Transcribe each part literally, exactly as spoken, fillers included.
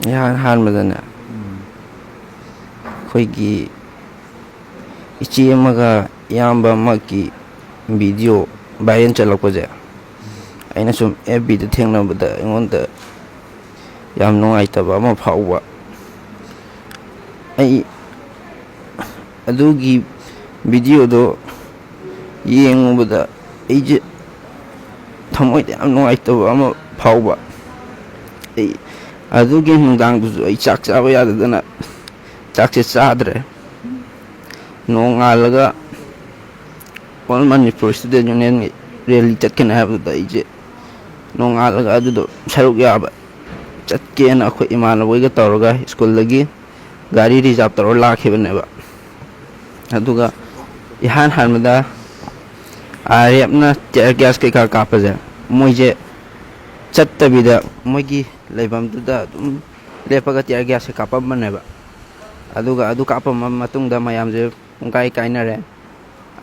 ꯏꯍꯥꯟ ꯍꯥꯟꯕꯗꯅꯦ, ꯑꯩꯈꯣꯏꯒꯤ ꯏꯆꯦ ꯑꯃꯒ ꯏꯌꯥꯝꯕ ꯑꯃꯒꯤ ꯚꯤꯗꯤꯑꯣ ꯚꯥꯏꯔꯦꯜ ꯆꯠꯂꯛꯄꯁꯦ, ꯑꯩꯅ ꯁꯨꯝ ꯑꯦꯐ ꯕꯤꯗ ꯊꯦꯡꯅꯕꯗ ꯑꯩꯉꯣꯟꯗ ꯌꯥꯝ ꯅꯨꯡꯉꯥꯏꯇꯕ ꯑꯃ ꯐꯥꯎꯕ꯫ ꯑꯩ ꯑꯗꯨꯒꯤ ꯚꯤꯗꯤꯑꯣꯗꯣ ꯌꯦꯡꯉꯨꯕꯗ ꯑꯩꯁꯦ ꯊꯃꯣꯏꯗ ꯌꯥꯝ ꯅꯨꯡꯉꯥꯏꯇꯕ ꯑꯃ ꯐꯥꯎꯕ꯫ ꯑꯩ ꯑꯗꯨꯒꯤ ꯅꯨꯡꯗꯥꯡꯗꯨꯁꯨ ꯑꯩ ꯆꯥꯛ ꯆꯥꯕ ꯌꯥꯗꯗꯅ ꯆꯥꯛꯁꯦ ꯆꯥꯗ꯭ꯔꯦ꯫ ꯅꯣꯡꯉꯥꯜꯂꯒ ꯑꯣꯜ ꯃꯅꯤꯄꯨꯔ ꯏꯁꯇꯨꯗꯦꯟ ꯌꯨꯅꯤꯌꯟꯒꯤ ꯔꯦꯂꯤ ꯆꯠꯀꯅꯤ ꯍꯥꯏꯕꯗꯨꯗ ꯑꯩꯁꯦ ꯅꯣꯡꯉꯥꯜꯂꯒ ꯑꯗꯨꯗꯣ ꯁꯔꯨꯛ ꯌꯥꯕ ꯆꯠꯀꯦꯅ ꯑꯩꯈꯣꯏ ꯏꯃꯥꯟꯅꯕ ꯍꯣꯏꯒ ꯇꯧꯔꯒ ꯁ꯭ꯀꯨꯜꯗꯒꯤ ꯒꯥꯔꯤ ꯔꯤꯖꯥꯞ ꯇꯧꯔ ꯂꯥꯛꯈꯤꯕꯅꯦꯕ꯫ ꯑꯗꯨꯒ ꯏꯍꯥꯟ ꯍꯥꯟꯕꯗ ꯑꯥꯔ ꯑꯦꯐꯅ ꯇꯤꯌꯔ ꯒ꯭ꯌꯥꯁ ꯀꯩꯀꯥ ꯀꯥꯞꯄꯁꯦ, ꯃꯣꯏꯁꯦ ꯆꯠꯇꯕꯤꯗ ꯃꯣꯏꯒꯤ ꯂꯩꯐꯝꯗꯨꯗ ꯑꯗꯨꯝ ꯂꯦꯞꯄꯒ ꯇꯤꯌꯔ ꯒ꯭ꯌꯥꯁꯁꯦ ꯀꯥꯞꯄꯝꯕꯅꯦꯕ꯫ ꯑꯗꯨꯒ ꯑꯗꯨ ꯀꯥꯞꯄꯝꯕ ꯃꯇꯨꯡꯗ ꯃꯌꯥꯝꯁꯦ ꯄꯨꯡꯀꯥꯏ ꯀꯥꯏꯅꯔꯦ꯫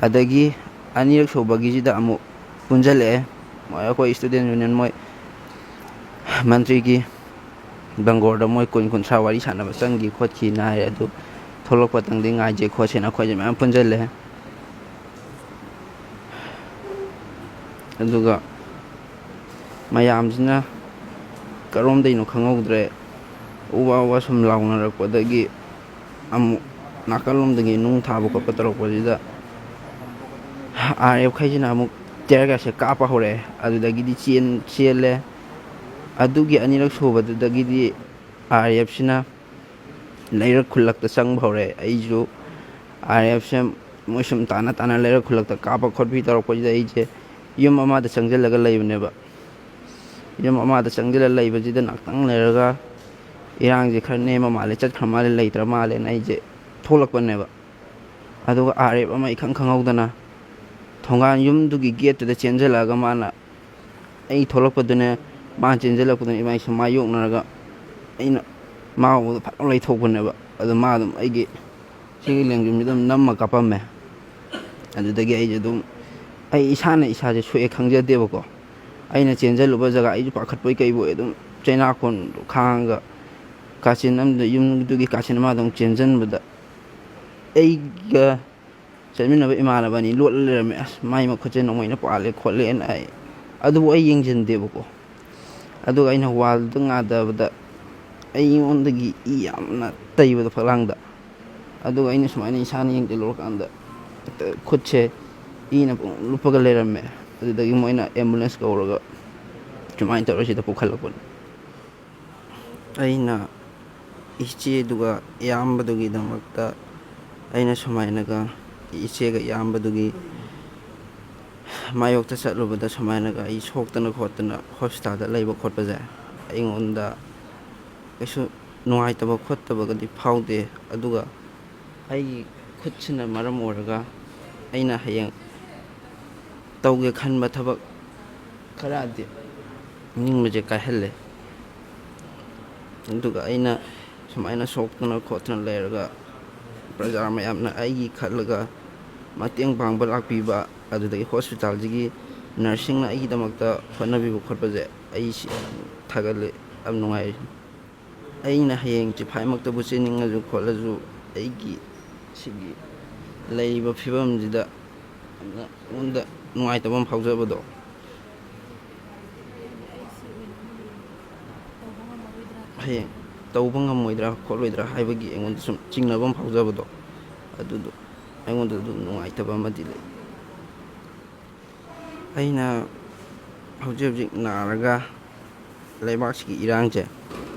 ꯑꯗꯒꯤ ꯑꯅꯤꯔꯛ ꯁꯨꯕꯒꯤꯁꯤꯗ ꯑꯃꯨꯛ ꯄꯨꯟꯁꯤꯜꯂꯛꯑꯦ꯫ ꯃꯣꯏ ꯑꯩꯈꯣꯏ ꯏꯁꯇꯨꯗꯦꯟ ꯌꯨꯅꯤꯌꯟ, ꯃꯣꯏ ꯃꯟꯇ꯭ꯔꯤꯒꯤ ꯕꯪꯒꯣꯔꯗ ꯃꯣꯏ ꯀꯨꯟ ꯀꯨꯟꯊ꯭ꯔꯥ ꯋꯥꯔꯤ ꯁꯥꯟꯅꯕ ꯆꯪꯈꯤ ꯈꯣꯠꯈꯤꯅ ꯍꯥꯏꯔꯦ꯫ ꯑꯗꯨ ꯊꯣꯛꯂꯛꯄꯇꯪꯗꯤ ꯉꯥꯏꯖꯦ ꯈꯣꯠꯁꯦꯅ ꯑꯩꯈꯣꯏꯁꯦ ꯃꯌꯥꯝ ꯄꯨꯟꯁꯤꯜꯂꯦ꯫ ꯑꯗꯨꯒ ꯃꯌꯥꯝꯁꯤꯅ ꯀꯔꯣꯝꯗꯩꯅꯣ ꯈꯪꯍꯧꯗ꯭ꯔꯦ, ꯎ ꯋꯥ ꯎ ꯋꯥ ꯁꯨꯝ ꯂꯥꯎꯅꯔꯛꯄꯗꯒꯤ ꯑꯃꯨꯛ ꯅꯥꯀꯜꯂꯣꯝꯗꯒꯤ ꯅꯨꯡ ꯊꯥꯕ ꯈꯣꯠꯄ ꯇꯧꯔꯛꯄꯁꯤꯗ ꯑꯥꯔ ꯑꯦꯐ ꯈꯩꯁꯤꯅ ꯑꯃꯨꯛ ꯇꯤꯌꯔ ꯒ꯭ꯌꯥꯁꯁꯦ ꯀꯥꯞꯄ ꯍꯧꯔꯛꯑꯦ꯫ ꯑꯗꯨꯗꯒꯤꯗꯤ ꯆꯦꯟ-, ꯆꯦꯜꯂꯦ꯫ ꯑꯗꯨꯒꯤ ꯑꯅꯤꯔꯛ ꯁꯨꯕꯗꯨꯗꯒꯤꯗꯤ ꯑꯥꯔ ꯑꯦꯐꯁꯤꯅ ꯂꯩꯔꯛ ꯈꯨꯜꯂꯛꯇ ꯆꯪꯕ ꯍꯧꯔꯛꯑꯦ꯫ ꯑꯩꯁꯨ ꯑꯥꯔ ꯑꯦꯐꯁꯦ ꯃꯣꯏ ꯁꯨꯝ ꯇꯥꯅ ꯇꯥꯅ ꯂꯩꯔꯛ ꯈꯨꯜꯂꯛꯇ ꯀꯥꯞꯄ ꯈꯣꯠꯄꯤ ꯇꯧꯔꯛꯄꯁꯤꯗ ꯑꯩꯁꯦ ꯌꯨꯝ ꯑꯃꯗ ꯆꯪꯁꯤꯜꯂꯒ ꯂꯩꯕꯅꯦꯕ꯫ ꯌꯨꯝ ꯑꯃꯗ ꯆꯪꯁꯤꯜꯂ ꯂꯩꯕꯁꯤꯗ ꯉꯥꯛꯇꯪ ꯂꯩꯔꯒ ꯏꯔꯥꯡꯁꯦ ꯈꯔ ꯅꯦꯝꯕ ꯃꯥꯜꯂꯦ, ꯆꯠꯈ꯭ꯔ ꯃꯥꯜꯂꯦ, ꯂꯩꯇ꯭ꯔ ꯃꯥꯜꯂꯦꯅ ꯑꯩꯁꯦ ꯊꯣꯛꯂꯛꯄꯅꯦꯕ꯫ ꯑꯗꯨꯒ ꯑꯥꯔ ꯑꯦꯐ ꯑꯃ ꯏꯈꯪ ꯈꯪꯍꯧꯗꯅ ꯊꯣꯡꯒꯥꯟ ꯌꯨꯝꯗꯨꯒꯤ ꯒꯦꯠꯇꯨꯗ ꯆꯦꯟꯁꯤꯜꯂꯛꯑꯒ ꯃꯥꯅ ꯑꯩ ꯊꯣꯛꯂꯛꯄꯗꯨꯅꯦ, ꯃꯥꯅ ꯆꯦꯟꯁꯤꯜꯂꯛꯄꯗꯨꯅꯦ, ꯏꯕꯥꯅꯤ ꯁꯨꯝ ꯃꯥꯏ ꯌꯣꯛꯅꯔꯒ ꯑꯩꯅ ꯃꯥ ꯎꯕꯗ ꯐꯠ ꯂꯥꯎ ꯂꯩꯊꯣꯛꯄꯅꯦꯕ꯫ ꯑꯗꯣ ꯃꯥ ꯑꯗꯨꯝ ꯑꯩꯒꯤ ꯁꯤꯒꯤ ꯂꯦꯡꯖꯨꯝꯁꯤꯗ ꯑꯗꯨꯝ ꯅꯝꯃ ꯀꯥꯞꯄꯝꯃꯦ꯫ ꯑꯗꯨꯗꯒꯤ ꯑꯩꯁꯦ ꯑꯗꯨꯝ, ꯑꯩ ꯏꯁꯥꯅ ꯏꯁꯥꯁꯦ ꯁꯣꯛꯑꯦ ꯈꯪꯖꯗꯦꯕꯀꯣ꯫ ꯑꯩꯅ ꯆꯦꯟꯁꯤꯜꯂꯨꯕ ꯖꯒꯥ, ꯑꯩꯁꯨ ꯄꯥꯈꯠꯄꯣꯏ ꯀꯩꯕꯣꯏ ꯑꯗꯨꯝ ꯆꯩꯅꯥꯀꯣꯟꯗꯣ ꯈꯥꯡꯉꯒ ꯀꯥꯆꯤꯟ ꯑꯃꯗ, ꯌꯨꯝꯗꯨꯒꯤ ꯀꯥꯆꯤꯟ ꯑꯃꯗ ꯑꯃꯨꯛ ꯆꯦꯟꯁꯤꯟꯕꯗ, ꯑꯩꯒ ꯆꯠꯃꯤꯟꯅꯕ ꯏꯃꯥꯟꯅꯕ ꯑꯅꯤ ꯂꯣꯠꯂ ꯂꯩꯔꯝꯃꯦ꯫ "ꯑꯁ, ꯃꯥꯏ ꯃꯈꯨꯠꯁꯦ ꯅꯣꯡꯃꯩꯅ ꯄꯥꯜꯂꯦ ꯈꯣꯠꯂꯦꯅ" ꯍꯥꯏ꯫ ꯑꯗꯨꯕꯨ ꯑꯩ ꯌꯦꯡꯁꯤꯟꯗꯦꯕꯀꯣ꯫ ꯑꯗꯨꯒ ꯑꯩꯅ ꯋꯥꯜꯗ ꯉꯥꯗꯕꯗ ꯑꯩꯉꯣꯟꯗꯒꯤ ꯏ ꯌꯥꯝꯅ ꯇꯩꯕꯗꯣ ꯐꯛꯂꯥꯡꯗ꯫ ꯑꯗꯨꯒ ꯑꯩꯅ ꯁꯨꯃꯥꯏꯅ ꯏꯁꯥꯅ ꯌꯦꯡꯁꯤꯜꯂꯨꯔꯀꯥꯟꯗ ꯍꯦꯛꯇ ꯈꯨꯠꯁꯦ ꯏꯅ ꯄꯨꯡꯂꯨꯞ ꯂꯨꯞꯄꯒ ꯂꯩꯔꯝꯃꯦ꯫ ꯑꯗꯨꯗꯒꯤ ꯃꯣꯏꯅ ꯑꯦꯝꯕꯨꯂꯦꯟꯁ ꯀꯧꯔꯒ ꯁꯨꯃꯥꯏꯅ ꯇꯧꯔ ꯁꯤꯗ ꯄꯨꯈꯠꯂꯛꯄꯅꯤ꯫ ꯑꯩꯅ ꯏꯆꯦꯗꯨꯒ ꯏꯌꯥꯝꯕꯗꯨꯒꯤꯗꯃꯛꯇ ꯑꯩꯅ ꯁꯨꯃꯥꯏꯅꯒ ꯏꯆꯦꯒ ꯏꯌꯥꯝꯕꯗꯨꯒꯤ ꯃꯥꯌꯣꯛꯇ ꯆꯠꯂꯨꯕꯗ ꯁꯨꯃꯥꯏꯅꯒ ꯑꯩ ꯁꯣꯛꯇꯅ ꯈꯣꯠꯇꯅ ꯍꯣꯁꯄꯤꯇꯥꯜꯗ ꯂꯩꯕ ꯈꯣꯠꯄꯁꯦ ꯑꯩꯉꯣꯟꯗ ꯀꯩꯁꯨ ꯅꯨꯡꯉꯥꯏꯇꯕ ꯈꯣꯠꯇꯕꯒꯗꯤ ꯐꯥꯎꯗꯦ꯫ ꯑꯗꯨꯒ ꯑꯩꯒꯤ ꯈꯨꯠꯁꯤꯅ ꯃꯔꯝ ꯑꯣꯏꯔꯒ ꯑꯩꯅ ꯍꯌꯦꯡ ꯇꯧꯒꯦ ꯈꯟꯕ ꯊꯕꯛ ꯈꯔꯗꯤ ꯅꯤꯡꯕꯁꯦ ꯀꯥꯏꯍꯜꯂꯦ꯫ ꯑꯗꯨꯒ ꯑꯩꯅ ꯁꯨꯃꯥꯏꯅ ꯁꯣꯛꯇꯅ ꯈꯣꯠꯇꯅ ꯂꯩꯔꯒ ꯄ꯭ꯔꯖꯥ ꯃꯌꯥꯝꯅ ꯑꯩꯒꯤ ꯈꯜꯂꯒ ꯃꯇꯦꯡ ꯄꯥꯡꯕ ꯂꯥꯛꯄꯤꯕ, ꯑꯗꯨꯗꯒꯤ ꯍꯣꯁꯄꯤꯇꯥꯜꯁꯤꯒꯤ ꯅꯔꯁꯁꯤꯡꯅ ꯑꯩꯒꯤꯗꯃꯛꯇ ꯍꯣꯠꯅꯕꯤꯕ ꯈꯣꯠꯄꯁꯦ ꯑꯩ ꯁꯤ ꯌꯥꯝ ꯊꯥꯒꯠꯂꯦ, ꯌꯥꯝ ꯅꯨꯡꯉꯥꯏꯔꯦ꯫ ꯑꯩꯅ ꯍꯌꯦꯡ ꯆꯤꯐꯥꯏꯃꯛꯇꯕꯨ ꯆꯦꯟꯅꯤꯡꯉꯁꯨ ꯈꯣꯠꯂꯁꯨ, ꯑꯩꯒꯤ ꯁꯤꯒꯤ ꯂꯩꯔꯤꯕ ꯐꯤꯕꯝꯁꯤꯗ ꯌꯥꯝꯅ ꯑꯩꯉꯣꯟꯗ ꯅꯨꯡꯉꯥꯏꯇꯕ ꯑꯃ ꯐꯥꯎꯖꯕꯗꯣ, ꯍꯌꯦꯡ ꯇꯧꯕ ꯉꯝꯃꯣꯏꯗ꯭ꯔꯥ ꯈꯣꯠꯂꯣꯏꯗ꯭ꯔꯥ ꯍꯥꯏꯕꯒꯤ ꯑꯩꯉꯣꯟꯗ ꯁꯨꯝ ꯆꯤꯡꯅꯕ ꯑꯃ ꯐꯥꯎꯖꯕꯗꯣ, ꯑꯗꯨꯗꯣ ꯑꯩꯉꯣꯟꯗ ꯑꯗꯨꯝ ꯅꯨꯡꯉꯥꯏꯇꯕ ꯑꯃꯗꯤ ꯂꯩ꯫ ꯑꯩꯅ ꯍꯧꯖꯤꯛ ꯍꯧꯖꯤꯛ ꯅꯥꯔꯒ ꯂꯩꯕꯥꯛꯁꯤꯒꯤ ꯏꯔꯥꯡꯁꯦ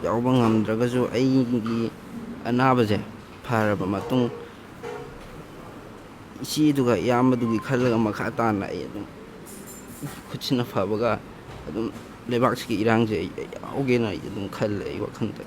ꯌꯥꯎꯕ ꯉꯝꯗ꯭ꯔꯒꯁꯨ, ꯑꯩꯒꯤ ꯑꯅꯥꯕꯁꯦ ꯐꯔꯕ ꯃꯇꯨꯡ, ꯏꯆꯦꯗꯨꯒ ꯏꯌꯥꯝꯕꯗꯨꯒꯤ ꯈꯜꯂꯒ ꯃꯈꯥ ꯇꯥꯅ ꯑꯩ ꯑꯗꯨꯝ ꯈꯨꯠꯁꯤꯅ ꯐꯕꯒ ꯑꯗꯨꯝ ꯂꯩꯕꯥꯛꯁꯤꯒꯤ ꯏꯔꯥꯡꯁꯦ ꯑꯩ ꯌꯥꯎꯒꯦꯅ ꯑꯩ ꯑꯗꯨꯝ ꯈꯜꯂꯦ ꯑꯩ ꯋꯥꯈꯜꯗ꯫